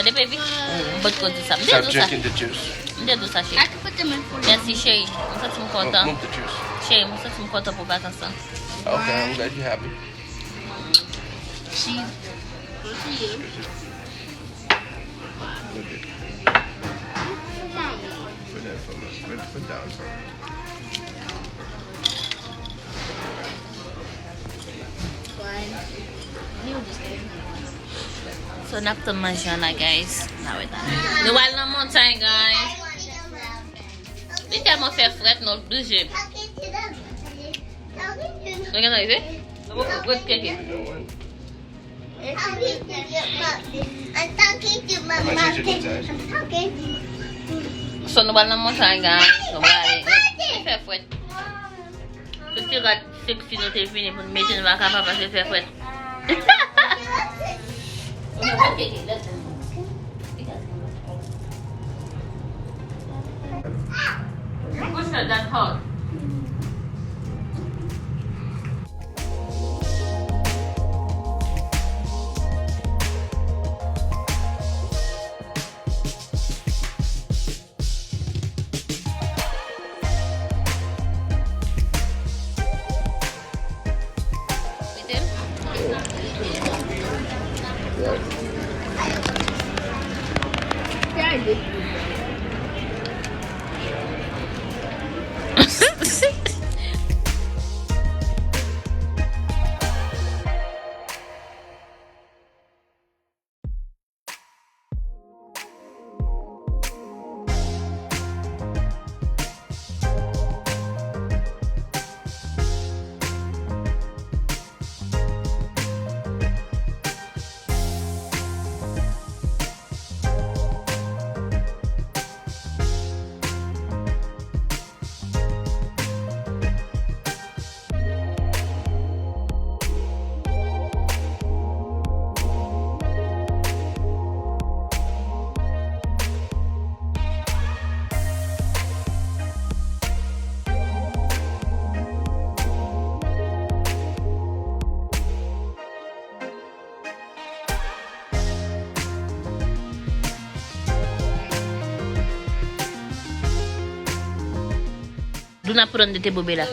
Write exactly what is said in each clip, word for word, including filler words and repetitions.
Depi vit, m potko di sa. M te Stop di w sa. Drinking the juice. M te di w sa, cheri. I can put them in for you. Mèsi, cheri. Mwen santi m Move, kontan. Move the juice. Cheri, mwen santi m kontan pou vakans lan. Okay, I'm glad you're happy. She, good for you. Look at, put that for me. Put, put down for me. So, n ap tann manje an la, guys. N a wè talè. Nou al nan montay, guys. Li tèlman fè frèt, nou oblije. Ou gen sa rive? Ou poko ret keke. I'm talking to my mom. I'm talking to my mom. So, nou pral nan montay, guys. Nou prale. Li fè frèt. Tout ti rad sexy nou te vini pou n mete, nou pa kapab paske fè frèt. Push that, that hard. D'où n ap pran de te bobe la?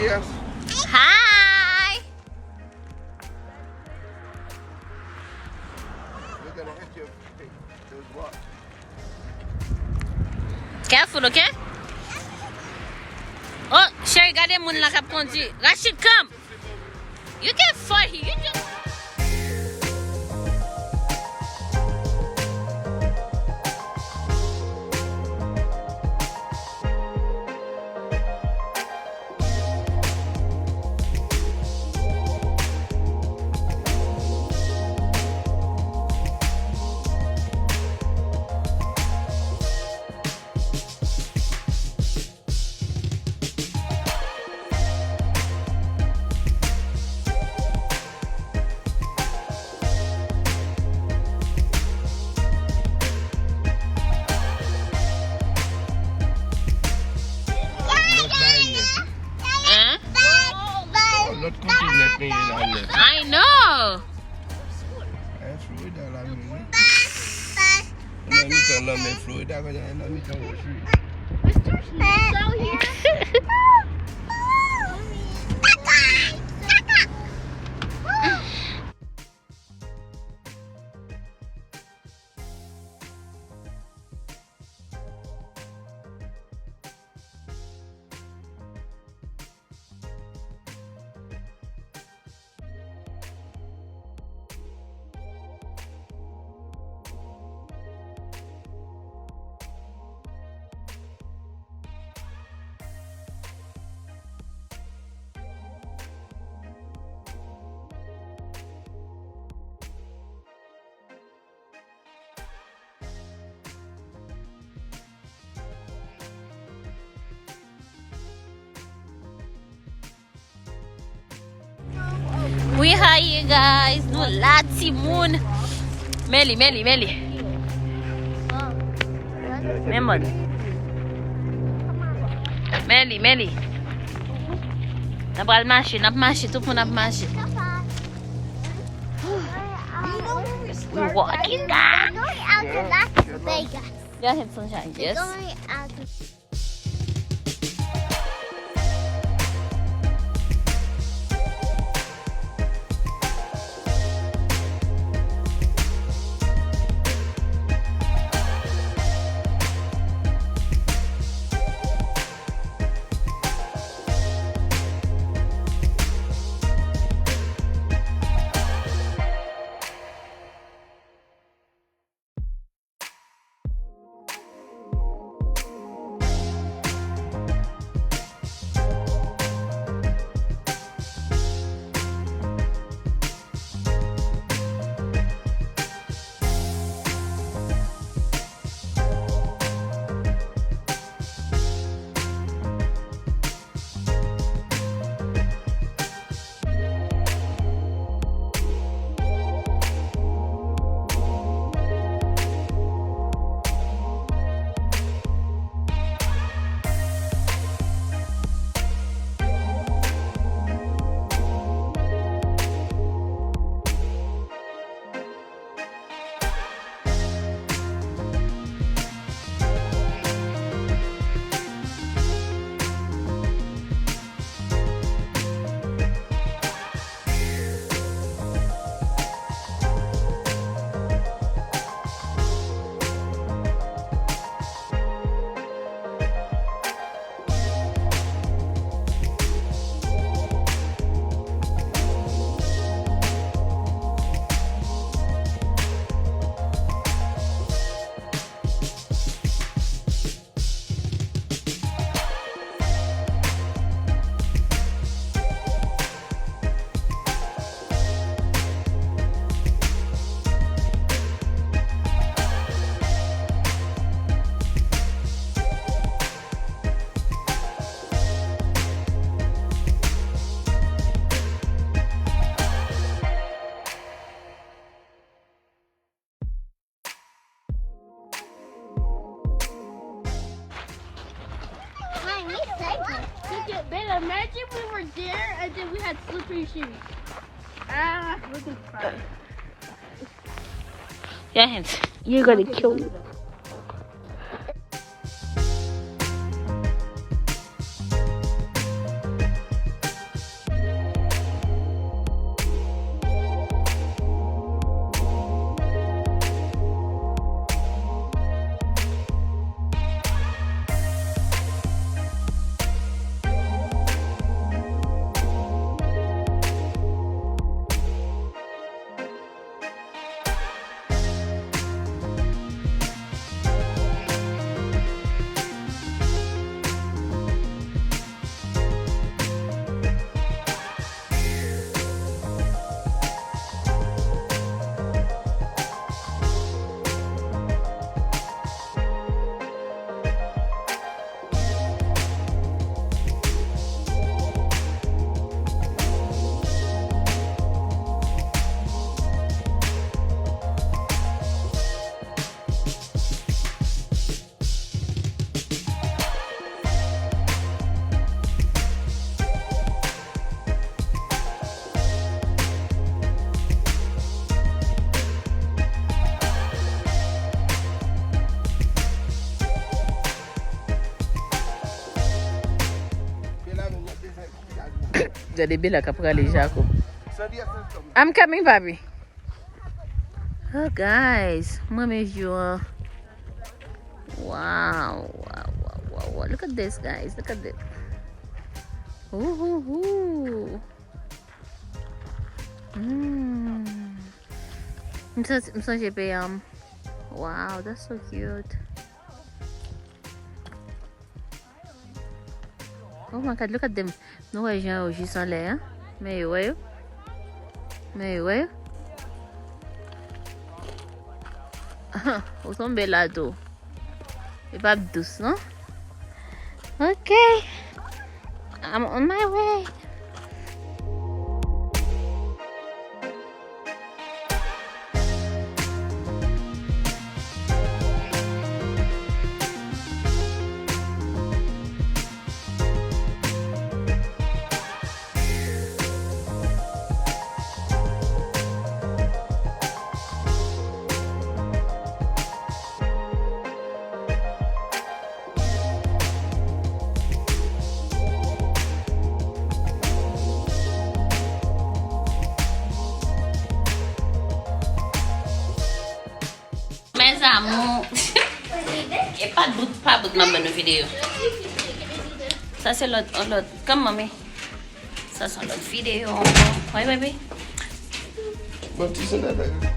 Hi! You're gonna hit your face. There's what? Careful, okay? Oh, cheri, gade moun la k ap kondwi. Rashid, come! You can't fight here. You just Hein? Lòt kote nèt li ye la nèt. I know. Florida la menm wi. Nan mitan lanmè Florida, kounye a nan mitan wòch wi. We are here, guys. Nou la, timoun. Men li, men li, men li. Men mòn. Men li, men li. N ap pral mache, n ap mache, tout moun ap mache. We walking, guys. Going out to Las Vegas. Go ahead, sunshine. Yes. Going out to Wait, we saved it. Look at, babe, imagine we were there and then we had slippery shoes. Ah, we can try. Your hands. You're gonna kill me. Gade Bella k ap rale Jacob. I'm coming, papi. Oh, guys, mwen renmen view an. Wow, wow, wow, wow, wow. Look at this, guys. Look at this. Ooh, ooh, ooh. Mm. M santi, m sonje peyi an. Wow, that's so cute. Oh my God, look at them. Nou wè jan yo jis anlè, an? Men yo, wè yo? Men yo, wè yo? Ou tonbe la tou. Li p ap dous, non? Ok. I'm on my way. Mes amours. E pa bout, pa bout m ap ban nou videyo. Sa se lòt, yon lòt. Come, mommy. Sa se yon lòt videyo ankò. Wi, baby. Bon, ti sèlè, baby.